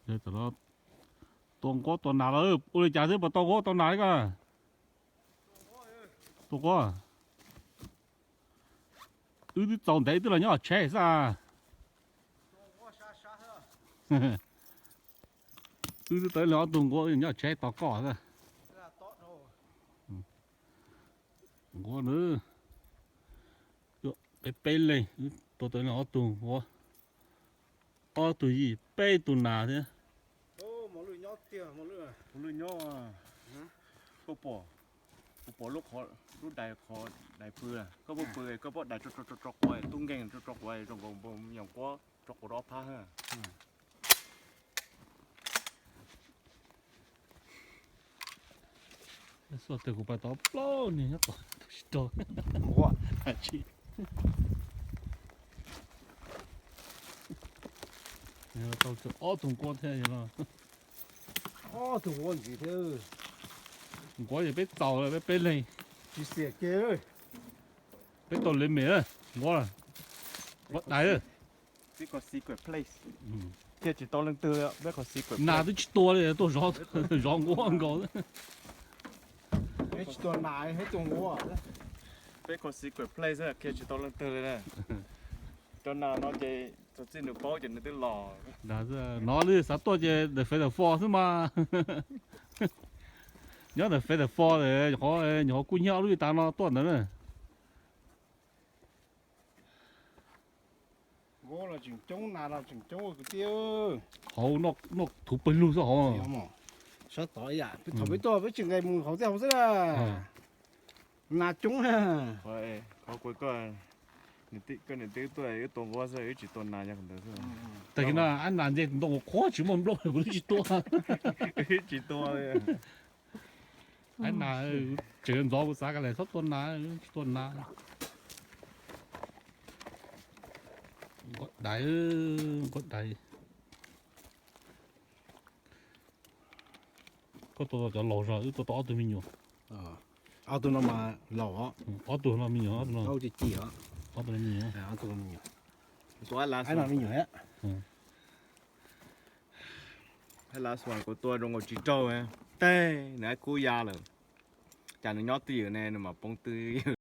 Tua nquab tua nas los ua li cas thiab puas tau nquab tau nas li koj? Tua nquab. Wb twb txaus ntev twb los nyob tsheb xwb. Wb twb tau li ob tug nquab nyob tsheb tos koj xwb. Nquab na, peb peb leeg, tua tau li ob tug nquab, ob tug yij, peb tug nas thiab. Lwj nyob, koj pom, kuv pom lub qhov, lub dais qhov dais pw, koj pom pw koj pom dais tso tso tso tso quav, tub nkeeg tso tso quav zoo nkaus npog me nyuam nquab tso quav rau ob phab. Xuaj tes kuv pais tau plaub niag nyob tom tus tsis rau. Tau ob tug nquab thiab no. Ob tug nquab ntxiv thiab. Nquab yog peb txaus peb peb leeg. Tsis xiam kiag. Peb tau li mem nquab, nquab dais. Thiaj tsis tau leej twg, peb qhov secret nas twb tsis tua li, tuaj zov nquab nkaus. Peb tsis tua nas, peb tua nquab. Peb qhov secret place xwb, qhia tsis tau leej twg li na. Rau nas no ces txog txij nws paub ces nws twb los. Hnov li xav tuaj ces the feather fall xwb mas. Nyob the feather fall, nyuam qhuav kuj nyiag ob lub li tas no tuaj ntawd na. Nquab los tseem coob, nas los tseem coob kwv tij. Hauv noj thuv pawg lug xwb hauv. Sab tod ib yam, thaum peb tuaj peb tsis nqes mus hauv tej hauv xwb na. Nas coob na. Qhov kuv, koj niam tij tuaj wb tua nquab xwb, wb tsis tua nas yog ntawd xwb. Tag kis no ab nas nce ntoo qhuav tsis muaj nplooj kuv twb tsis tua. Wb tsis tua. Ab nas tseem ntxov kuv xav kas lam txhob tua nas, tsis tua nas. Nquab dais, nquab dais. Koj tua tau cov laus zog, wb tua tau ob tug me nyuam. Ob tug no mas laus os. Ob tug no me nyuam, ob tug no. Ob tug me nyuam. Tua ab las me nyuam. Ab las kuv tua zoo nkaus tsis raug, teg nws ab kub ya lawm. Cas nws nyob twj ywm ne nws mam poob twj ywm.